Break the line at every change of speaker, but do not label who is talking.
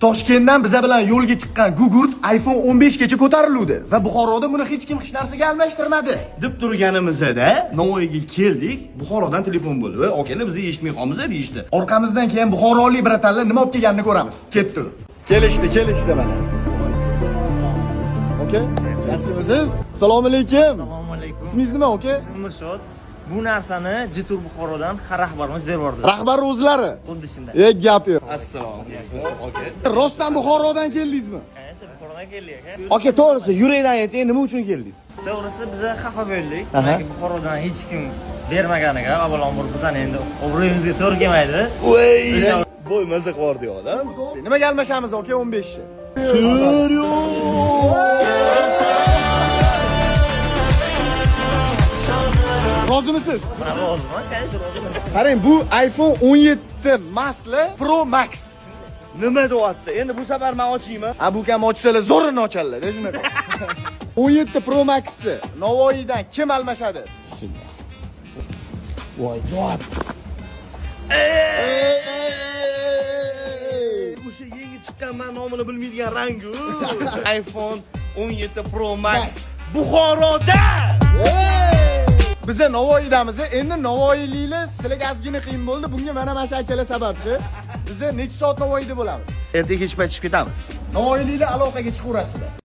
Toshkentdan biza bilan yo'lga chiqqan Gugurt iPhone 15 gacha ko'tariluvdi va Buxoroda buni hech kim hech narsaga almashtirmadi.
Deb turganimizda Navoiyga keldik. Buxorodan telefon bo'ldi. "Voy, akalar, bizni eshitmay qolmiz" deyishdi.
Orqamizdan keyin buxorolik братан lar nima olib kelganini ko'ramiz. Ketdi. Kelishdi, kelishdi mana. Aka, yaxshimisiz? Assalomu alaykum.
Assalomu alaykum.
Ismingiz nima, aka?
Murshod. Bu narsani Jitur Buxorodan rahbarimiz berib yubordi.
Rahbar o'zlari.
Xuddi shunday.
E, gap yo'q.
Assalomu alaykum, aka.
Rostdan Buxorodan keldingizmi?
Qancha Buxorodan keldik aka.
Aka, to'g'risi, yurakdan ayting, nima uchun keldingiz?
To'g'risi biza xafa bo'ldik. Chunki Buxorodan hech kim bermaganiga avvalambor bizani endi obro'yimizga to'g'ri kelmaydi.
Voy, voy, maza qilardi odam.
Nimaga almashamiz, aka, 15 ni? Rozimisiz?
Mana roziman, qancha roziman.
Qarang, bu iPhone 17 Masli Pro Max.
Nima deyapti? Endi bu safar men ochaymi?
A bu kam ochsalar zo'rini ocharlar, shunaqa. 17 Pro Max'i Navoiydan kim almashadi?
Voy, deyapti. O'sha yangi chiqqan men nomini bilmaydigan rangu. iPhone 17 Pro Max Buxoroda.
Biza Navoiydamiz. Endi Navoiyliklar sizlarga ozgina qiyin bo'ldi. Bunga mana shu akalar sababchi. Biza necha soat Navoiyda bo'lamiz?
Ertaga kech payt chiqib ketamiz.
Navoiyliklar aloqaga chiqaverasizlar.